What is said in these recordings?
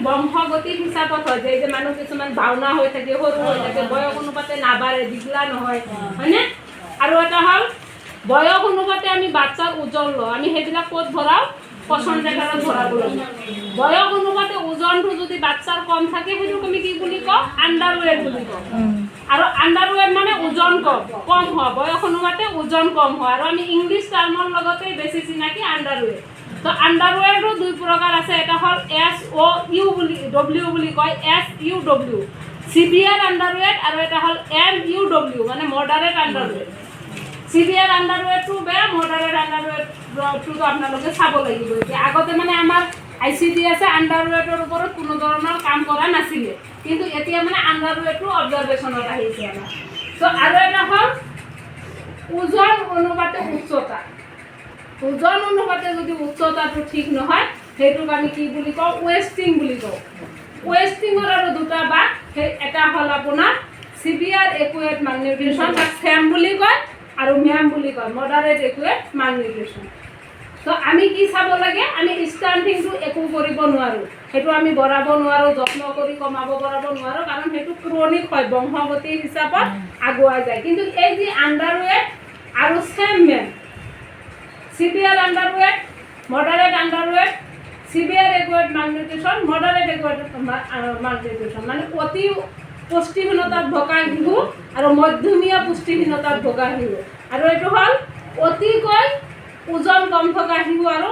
বংশগতিক হিচাপত হয় যে এই যে মানুহ কিছুমান বাওনা হৈ থাকে, সৰু হৈ থাকে, বয়স অনুপাতে নাবাঢ়ে, দীঘলা নহয়, হয়নে? আৰু এটা হ'ল বয়স অনুপাতে আমি বাচ্চাৰ ওজন লওঁ। আমি সেইবিলাক ক'ত ভৰাওঁ? পচন ট্ৰেকাৰত ভৰাব লাগে। বয়স অনুপাতে ওজনটো যদি বাচ্চাৰ কম থাকে, সেইটোক আমি কি বুলি কওঁ? আণ্ডাৰ ৱেট বুলি কওঁ। আৰু আণ্ডাৰ ৱেট মানে ওজন কম কম হোৱা, বয়স অনুপাতে ওজন কম হোৱা। আৰু আমি ইংলিছ টাৰ্মৰ লগতে বেছি চিনাকি আণ্ডাৰ ৱেট। তো আণ্ডাৰ ৱেটো দুই প্ৰকাৰ আছে। এটা হ'ল এছ অ' ইউ বুলি, ডব্লিউ বুলি কয়, SUW, severe under weight। আৰু এটা হ'ল এম ইউ ডব্লিউ, মানে moderate under weight. Severe under ৱেটটো বেয়া, মডাৰেট আণ্ডাৰ ৱেটটোতো আপোনালোকে চাব লাগিব। এতিয়া আগতে মানে আমাৰ আইচিডিএছে আণ্ডাৰ ৱেটৰ ওপৰত কোনো ধৰণৰ কাম কৰা নাছিলে, কিন্তু এতিয়া মানে আণ্ডাৰ ৱেটটো অবজাৰভেশ্যনত আহিছে আমাৰ। চ' আৰু এটা হ'ল ওজন অনুপাতে উচ্চতা। ওজন অনুপাতে যদি উচ্চতাটো ঠিক নহয়, সেইটোক আমি কি বুলি কওঁ? ৱেষ্টিং বুলি কওঁ। ৱেষ্টিঙৰ আৰু দুটা ভাগ। সেই এটা হ'ল আপোনাৰ চিভিয়াৰ একুৱেট মালনিউট্ৰিশ্যন বা চেম বুলি কয় আৰু মেম বুলি কয়, মডাৰেট একুৱেট মালনিউট্ৰিশ্যন। তো আমি কি চাব লাগে? আমি ষ্টাণ্টিংটো একো কৰিব নোৱাৰোঁ, সেইটো আমি বঢ়াব নোৱাৰোঁ, যত্ন কৰি কমাব বঢ়াব নোৱাৰোঁ, কাৰণ সেইটো ক্ৰনিক হয়, বংশগতি হিচাপত আগুৱাই যায়। কিন্তু এই যি আণ্ডাৰ ৱেট আৰু SAM MAM, severe under weight, moderate under weight, severe acute malnutrition, moderate acute malnutrition, মানে অতি পুষ্টিহীনতাত ভোগা শিশু আৰু মধ্যমীয়া পুষ্টিহীনতাত ভোগা শিশু। আৰু এইটো হ'ল অতিকৈ ওজন কম থকা শিশু আৰু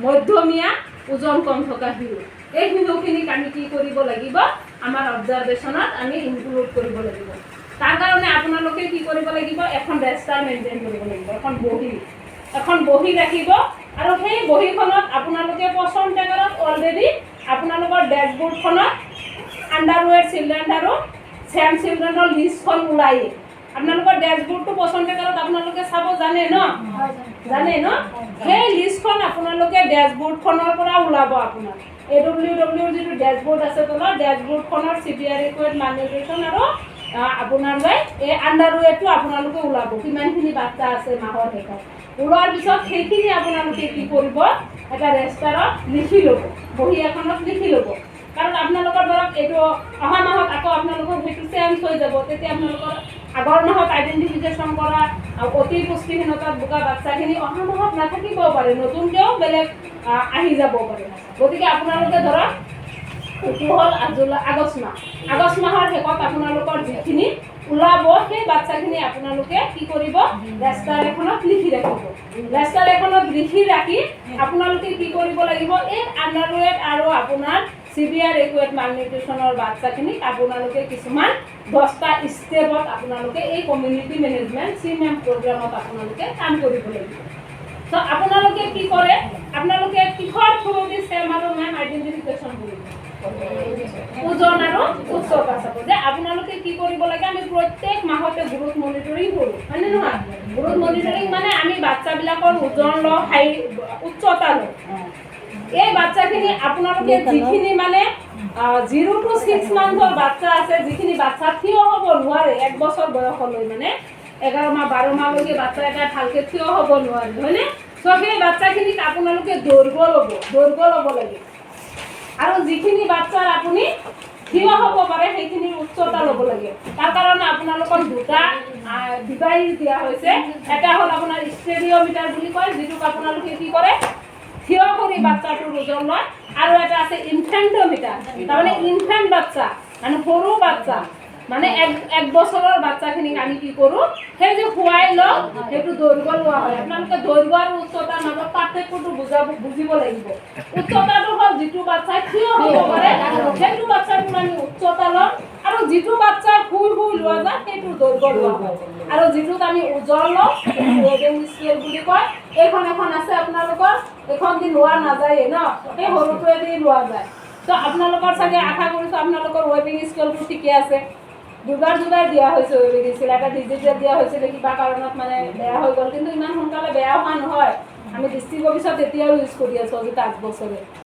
মধ্যমীয়া ওজন কম থকা শিশু। এই শিশুখিনিক আমি কি কৰিব লাগিব? আমাৰ অবজাৰভেশ্যনত আমি ইনক্লুড কৰিব লাগিব। তাৰ কাৰণে আপোনালোকে কি কৰিব লাগিব? এখন ৰেজিষ্টাৰ মেইনটেইন কৰিব লাগিব, এখন বহী, এখন বহী ৰাখিব। আৰু সেই বহীখনত আপোনালোকে পচন ট্ৰেকাৰত অলৰেডি আপোনালোকৰ ডেছবৰ্ডখনত আণ্ডাৰৱেট চিলড্ৰেন আৰু চেম চিলড্ৰেনৰ লিষ্টখন ওলায়েই। আপোনালোকৰ ডেছবৰ্ডটো পচন ট্ৰেকাৰত আপোনালোকে চাব জানে ন? জানে ন? সেই লিষ্টখন আপোনালোকে ডেছবৰ্ডখনৰ পৰা ওলাব। আপোনাৰ এডব্লিউডব্লিউৰ যিটো ডেছবৰ্ড আছে তলত, ডেছবৰ্ডখনৰ চিভিয়াৰ একুৱেট মালনিউট্ৰিশ্যন আৰু আপোনাৰ লৈ এই আণ্ডাৰ ৱেটটো আপোনালোকে ওলাব, কিমানখিনি বাচ্চা আছে মাহৰ শেষত। ওলোৱাৰ পিছত সেইখিনি আপোনালোকে কি কৰিব? এটা ৰেজিষ্টাৰত লিখি ল'ব, বহী এখনত লিখি ল'ব। কাৰণ আপোনালোকৰ ধৰক এইটো অহা মাহত আকৌ আপোনালোকৰ সেইটো চেঞ্জ হৈ যাব। তেতিয়া আপোনালোকৰ আগৰ মাহত আইডেণ্টিফিকেশ্যন কৰা আৰু অতি পুষ্টিহীনতাত ভোগা বাচ্চাখিনি অহা মাহত নাথাকিবও পাৰে, নতুনকৈও বেলেগ আহি যাব পাৰে। গতিকে আপোনালোকে ধৰক এইটো হ'ল জুলাই, আগষ্ট মাহ। আগষ্ট মাহৰ শেষত আপোনালোকৰ যিখিনি ওলাব, সেই বাচ্চাখিনি আপোনালোকে কি কৰিব? ৰেজিষ্টাৰ এখনত লিখি ৰাখিব। ৰেজিষ্টাৰ এখনত লিখি ৰাখি আপোনালোকে কি কৰিব লাগিব? এই আণ্ডাৰৱেট আৰু আপোনাৰ চিভিয়াৰ একুৱেট মালনিউট্ৰিশ্যনৰ বাচ্চাখিনিক আপোনালোকে কিছুমান 10টা ষ্টেপত আপোনালোকে এই কমিউনিটি মেনেজমেণ্ট চিমেম প্ৰগ্ৰামত আপোনালোকে কাম কৰিব লাগিব। ত' আপোনালোকে কি কৰে? আপোনালোকে কিহৰ থ্ৰুদি চেম আৰু মেম আইডেণ্টিফিকেশ্যন কৰিব? ওজন আৰু উচ্চতা চাব যে আপোনালোকে কি কৰিব লাগে। আমি প্ৰত্যেক মাহতে গ্ৰোথ মনিটৰিং কৰোঁ, হয়নে নহয়? গ্ৰোথ মনিটৰিং মানে আমি বাচ্চাবিলাকৰ ওজন লওঁ, হাই উচ্চতা লওঁ। এই বাচ্চাখিনি আপোনালোকে যিখিনি মানে 0 টু 6 মান্থৰ বাচ্চা আছে, যিখিনি বাচ্চা থিয় হ'ব নোৱাৰে 1 বছৰ বয়সলৈ, মানে 11 মাহ, 12 মাহলৈকে বাচ্চা এটা ভালকৈ থিয় হ'ব নোৱাৰে, হয়নে? চ' সেই বাচ্চাখিনিক আপোনালোকে দৈৰ্ঘ্য ল'ব, দৈৰ্ঘ্য ল'ব লাগে। আৰু যিখিনি বাচ্চাৰ আপুনি থিয় হ'ব পাৰে, সেইখিনিৰ উচ্চতা ল'ব লাগে। তাৰ কাৰণে আপোনালোকৰ দুটা ডিভাইচ দিয়া হৈছে। এটা হ'ল আপোনাৰ ষ্টেডিঅ'মিটাৰ বুলি কয়, যিটোক আপোনালোকে কি কৰে? থিয় কৰি বাচ্চাটোৰ ওজন লয়। আৰু এটা আছে ইনফেণ্টমিটাৰ, তাৰমানে ইনফেণ্ট বাচ্চা, মানে সৰু বাচ্চা, মানে এক বছৰৰ বাচ্চাখিনিক আমি কি কৰোঁ? সেই যে শুৱাই লওঁ, সেইটো দৈৰ্ঘ্য লোৱা হয়। আপোনালোকে দৈৰ্ঘ্য আৰু উচ্চতাৰ মাজত পাৰ্থক্যটো বুজিব লাগিব। উচ্চতাটো হ'ল যিটো বাচ্চাই থিয় হ'ব পাৰে, সেইটো বাচ্চাটোৰ আমি উচ্চতা ল'ম। আৰু যিটো বাচ্চাই শুই শুই লোৱা যায়, সেইটো দৈৰ্ঘ্য লোৱা হয়। আৰু যিটোত আমি ওজন লওঁ, সেইটো ৱেভিং স্কেল বুলি কয়। এইখন এখন আছে আপোনালোকৰ, এইখন দি লোৱা নাযায়ে ন? সেই সৰুটোৱেদি লোৱা যায়। তো আপোনালোকৰ চাগে, আশা কৰিছোঁ, আপোনালোকৰ ৱেভিং স্কেলটো ঠিকে আছে। দুবাৰ দুবাৰ দিয়া হৈছে ৱেভিং স্কেল। এটা ডিজিটেল দিয়া হৈছিলে, কিবা কাৰণত মানে বেয়া হৈ গ'ল। কিন্তু ইমান সোনকালে বেয়া হোৱা নহয়। আমি ডিষ্ট্ৰিক্ট অফিচত এতিয়াও ইউজ কৰি আছোঁ আজি 5 বছৰে।